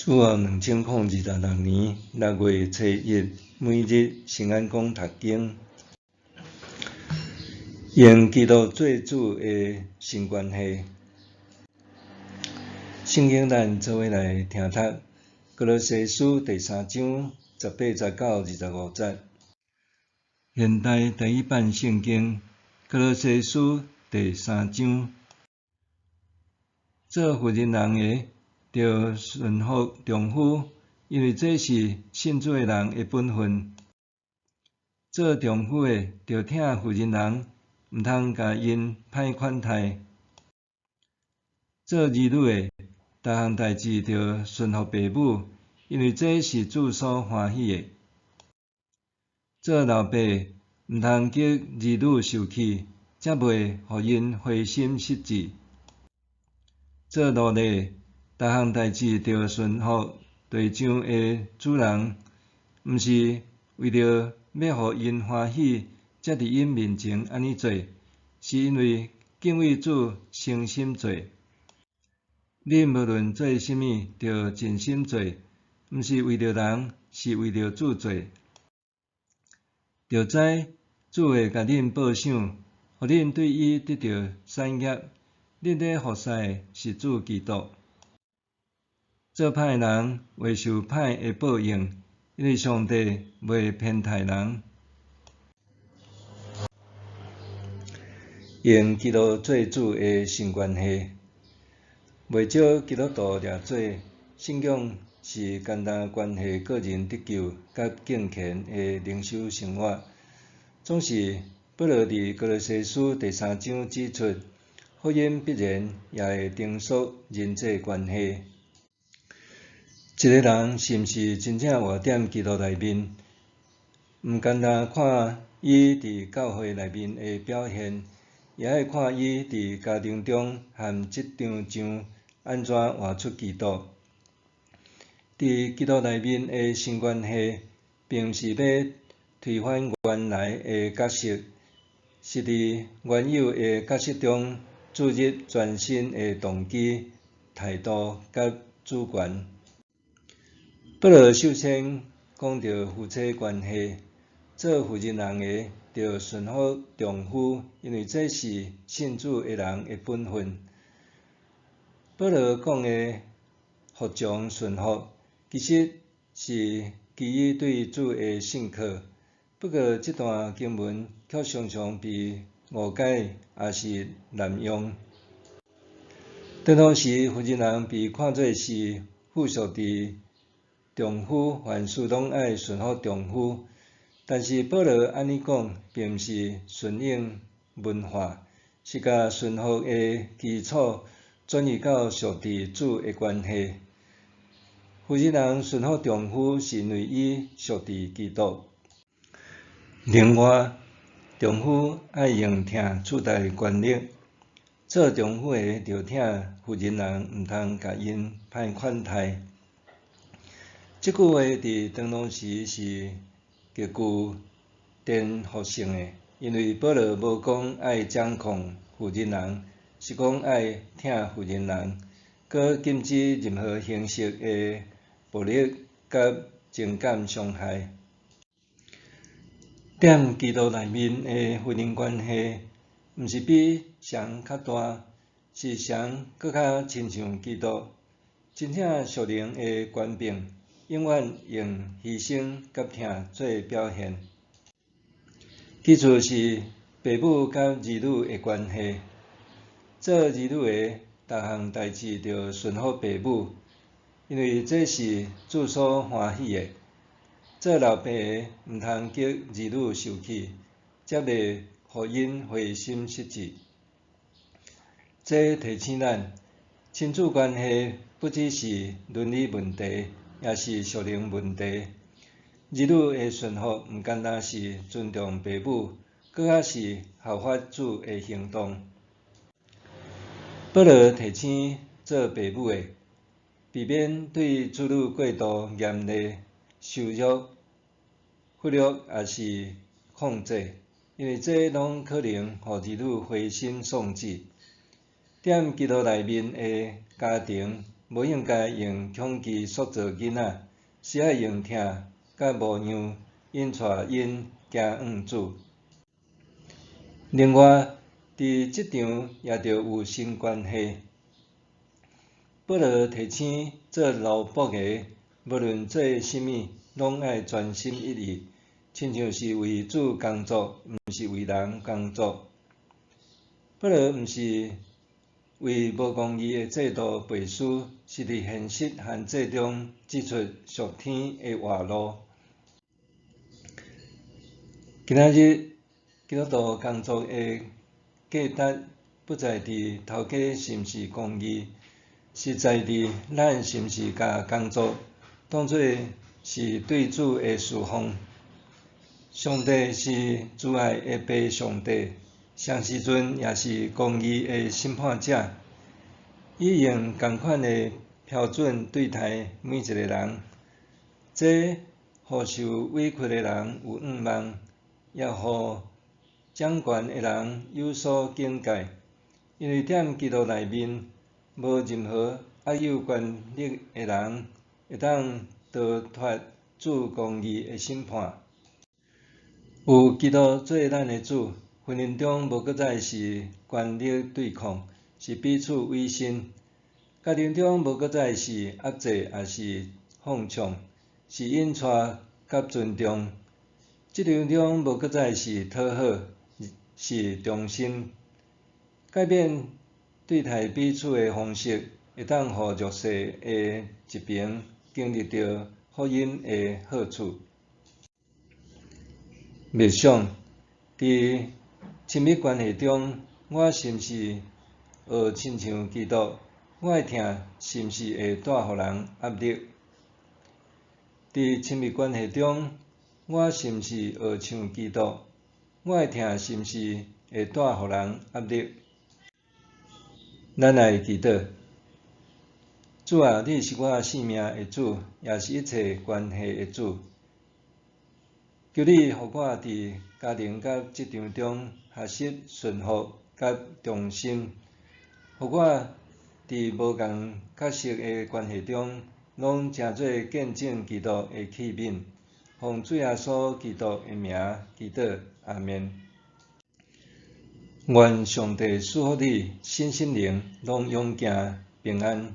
主後2026年6月初一，每日聖安講讀經，用基督做主的新關係。聖經咱做伙來聽讀，歌羅西書第三章十八節到25節。現代台語版聖經，歌羅西書第三章，做婦人人的，著順服丈夫，因為這是信主的人的本分。做丈夫的，著疼婦人人，毋通共𪜶歹款待。做兒女的，逐項代誌著順服爸母，因為這是主所歡喜的。做老爸的，毋通激兒女受氣，才袂予𪜶灰心失志。做奴隸的，逐項代誌著順服地上的主人，毋是為著欲予𪜶歡喜，才佇𪜶面前按呢做，是因為敬畏主，誠心做。恁無論做啥物，著盡心做，毋是為著人，是為著主做。著知主會共恁報賞，予恁對伊得著產業。恁咧服侍的是主基督。做歹的人會受歹的報應，因為上帝袂偏待人。用基督做主的新關係，袂少基督徒掠做信仰是干焦關係個人得救佮敬虔的靈修生活。總是保羅佇歌羅西書第三章指出，福音必然也會重塑人際關係。一个人是毋是真正活佇基督內面，毋干焦看伊佇教會內面的表現，也愛看伊佇家庭中和職場上按怎活出基督。佇基督內面的新關係，並毋是欲推翻原來的角色，是佇原有的角色中注入全新的動機、態度佮主權。保羅首先講著夫妻關係，做婦人人的，著順服丈夫，因為這是信主的人的本分。保羅講的服從順服，其實是基於對主的信靠。不過，這段經文卻常常被誤解，抑是濫用。當當時，婦人人被看做是附屬佇丈夫，凡事攏愛順服丈夫。但是保羅按呢講，並毋是順應文化，是共順服的基礎轉移到屬佇主的關係。婦人人順服丈夫，是因為伊屬佇基督。另外，丈夫愛用疼取代權力，做丈夫的著疼婦人人，毋通共𪜶歹款待。這句話佇當當時是極具顛覆性的，因為保羅無講愛掌控婦人人，是講愛疼婦人人，閣禁止任何形式的暴力佮情感傷害。踮基督內面的婚姻關係，毋是比誰較大，是誰閣較親像基督。真正屬靈的權柄，永遠用犧牲佮疼做表現。其次是爸母佮兒女的關係。做兒女的，逐項代誌著順服爸母，因為這是主所歡喜的。做老爸的，毋通激兒女受氣，才袂予𪜶灰心失志。這提醒咱，親子關係不只是倫理問題，也是屬靈問題。兒女的順服毋干焦是尊重爸母，閣較是效法主的行動。保羅提醒做爸母的，避免對子女過度嚴厲、羞辱、忽略抑是控制，因為這攏可能予兒女灰心喪志。踮基督內面的家庭，無應該用恐懼塑造囡仔，是愛用疼佮模樣引帶𪜶行向主。另外，佇職場也著有新關係。保羅提醒做奴僕的，無論做啥物，攏愛專心一意，親像是為主工作，毋是為人工作。保羅毋是為無公義的制度背書，是佇現實限制中指出屬天的活路。今仔日基督徒工作的價值，不在佇頭家是毋是公義，是在佇咱是毋是共工作當做是對主的事奉。上帝是慈愛的父上帝，同時陣也是公義的審判者，伊用仝款的標準對待每一個人，這予受委屈的人有向望，也予掌權的人有所警戒。因為踮基督內面，無任何握有權力的人會當逃脫主公義的審判。有基督做咱的主，婚姻中無閣再是權力對抗，是彼此委身；家庭中無閣再是壓制，抑是放縱，是引帶佮尊重；職場中無閣再是討好，是忠心。改變對待彼此的方式，會當予弱勢的一邊經歷著福音的好處。默想，佇親密關係中，我是毋是學親像基督？我的疼是毋是會帶予人壓力？佇親密關係中，我是毋是學像基督？我的疼是毋是會帶予人壓力？咱來祈禱。主啊，你是我性命的主，也是一切關係的主。求你予我佇家庭佮職場中學習順服佮忠心，予我佇無仝角色的關係中，攏成做見證基督的器皿。奉主耶穌基督的名祈禱，阿們。願上帝賜福你，身心靈攏勇健平安。